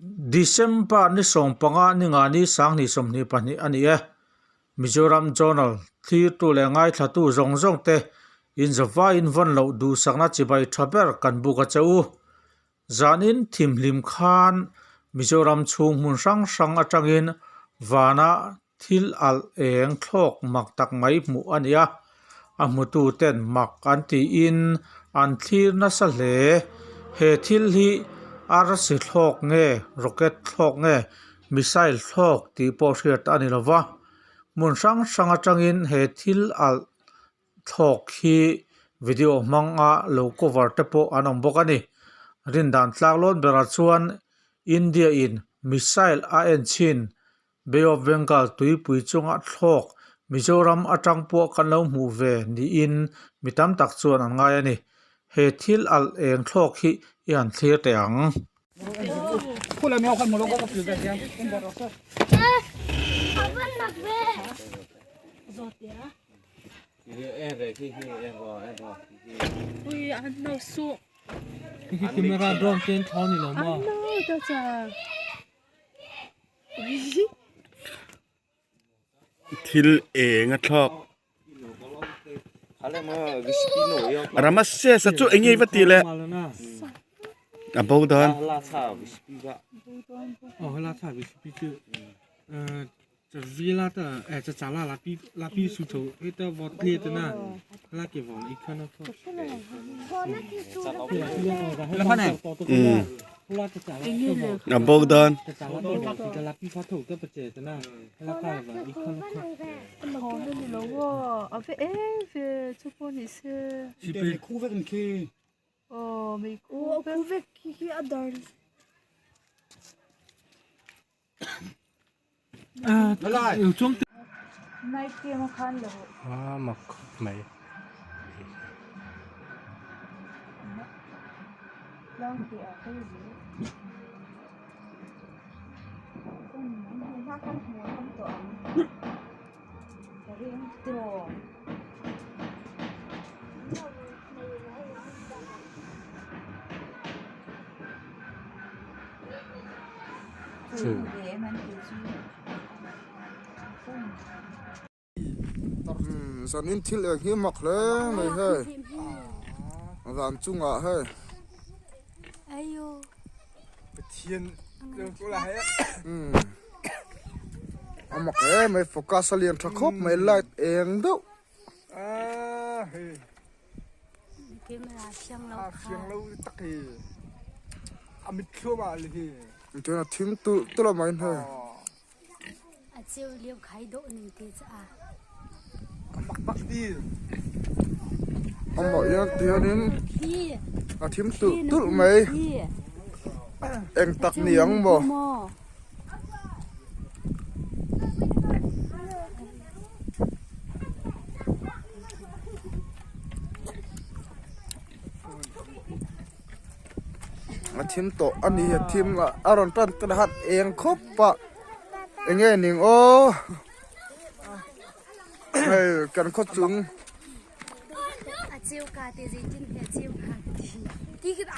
December ni sawmpanga ni nga ni sanghnih 22 a ni e. Mizoram Journal thlirtu leh ngaithlatu zawng zawng te inzawvaiin vawn loh duhsakna chibai tha ber kan buk a che u. Zanin thimhlim khan Mizoram chhung hmun hrang hrang atangin vana thil alh eng thlawk mak tak mai hmuh a ni a, a hmutu ten mak an tiin an thlir nasa hle. He thil hi arsi thlawk nge rocket thlawk nge missile thlawk tih pawh hriat a ni lo va, hmun hrang hrang atangin he thil alh thlawk hi video hmanga lo cover te pawh an awm bawk a ni. Rindan tlanglawn berah chuan India in missile a en chhin Bay of Bengal tuipui chunga thlawk Mizoram atang pawh kan lo hmuh ve niin mi tam tak chuan an ngai a ni. He thil alh eng thlawk hi i han thlir teh ang. Thil eng a thlawk Ramesses a chu eng nge va tih le a bo dawn. A bo dawn. A mak khawp mai. Zanin thil eng hi mak hle mai hei van chungah hei a mak hle mai focus a lian tha khawp mai light eng deuh. Chuan a thim tulh tulh a mai hei. Amah hian tihianin a thim tulh tulh mai eng tak ni ang maw. A thim tawh a ni a thim a a rawn tan tan hat eng khawp a eng nge ning aw hei kan khaw chung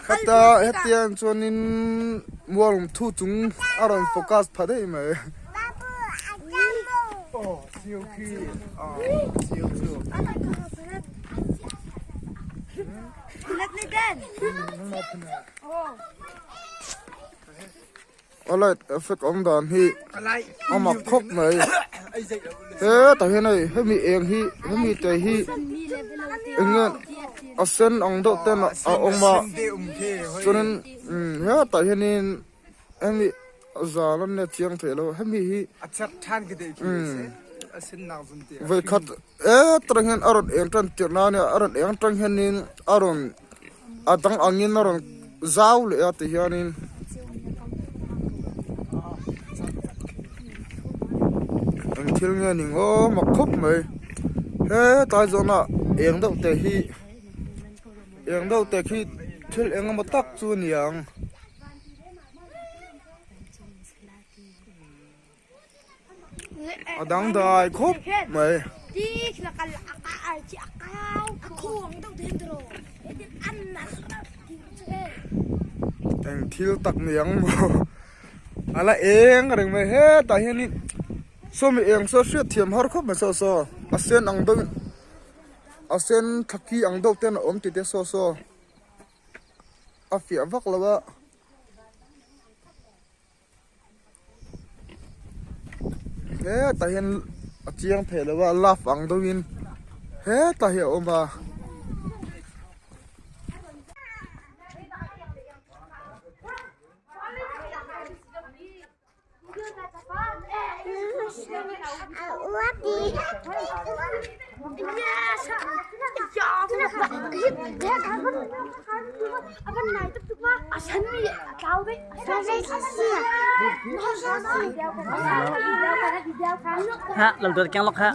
heta hetiang chuanin mual thu chung a rawn focus pha daih mai. A light effect awm dan hi a mak khawp mai hetah hian hei hemi eng hi hemi te hi eng nge a sen ang deuh ten a awm a chuanin hetah hianin hemi zan a nia chiang theih lo hemi hi vawikhat hetah hian a rawn eng tan tirh na ania a rawn eng atang hianin a rawn a dang angin a rawn zau leh a ti hianin eng thil nge ni ngawm a khawp mai hetlai zawnah eng deuh te hi eng deuh te khi thil eng emaw tak chu a ni ang. A dangdai khawp mai. Eng thil tak ni ang maw. A la eng reng mai hetah hianin sawmi eng saw hriat thiam har khawp mai saw saw a sen ang deuh in a sen thaki ang deuh ten a awm tih te saw saw a fiah vak lo a. Hetah hian a chiang thei lo a love ang deuh in hetah hi a awm a. Ha lam dot keng lok ha.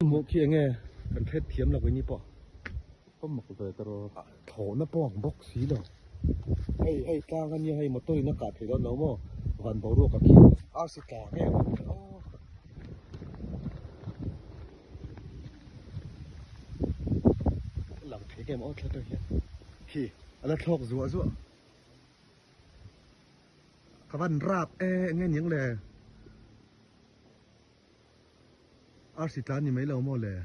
Hmuh khi enge kan hret thiam lo ini pawh ka mak ve ta rawh thlawhna pawh ang bawk si lo hei hei tlang ania hei motor in a kah thei dawn lo maw van boruak a khi arsi tla nge ang aw. Lang thei em aw thla tang hian khi a la thlawk zuah zuah ka van rap e enge niang le arsi tlan ni mai lo maw le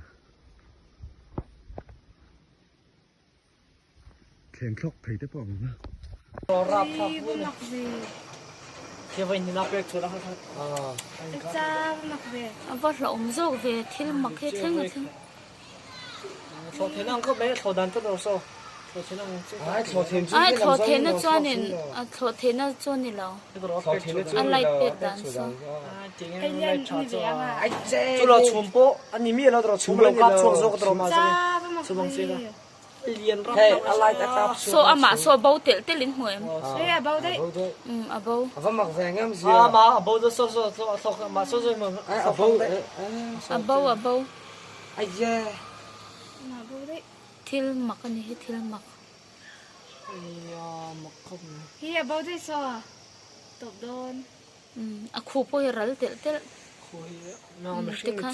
thleng thlawk thei te pawh ang na. A va hlauhawm zawk ve thil mak hi thleng a thleng. Ai thlawh theihna chuanin a thlawh theihna chu a ni lo a light pek dan chu. Saw amah saw a bo telh telh in hmu em? Umm a bo. A bo a bo. Thil mak a ni hi thil mak. Umm a khu pawh hi ral telh telh. Umm tikhan.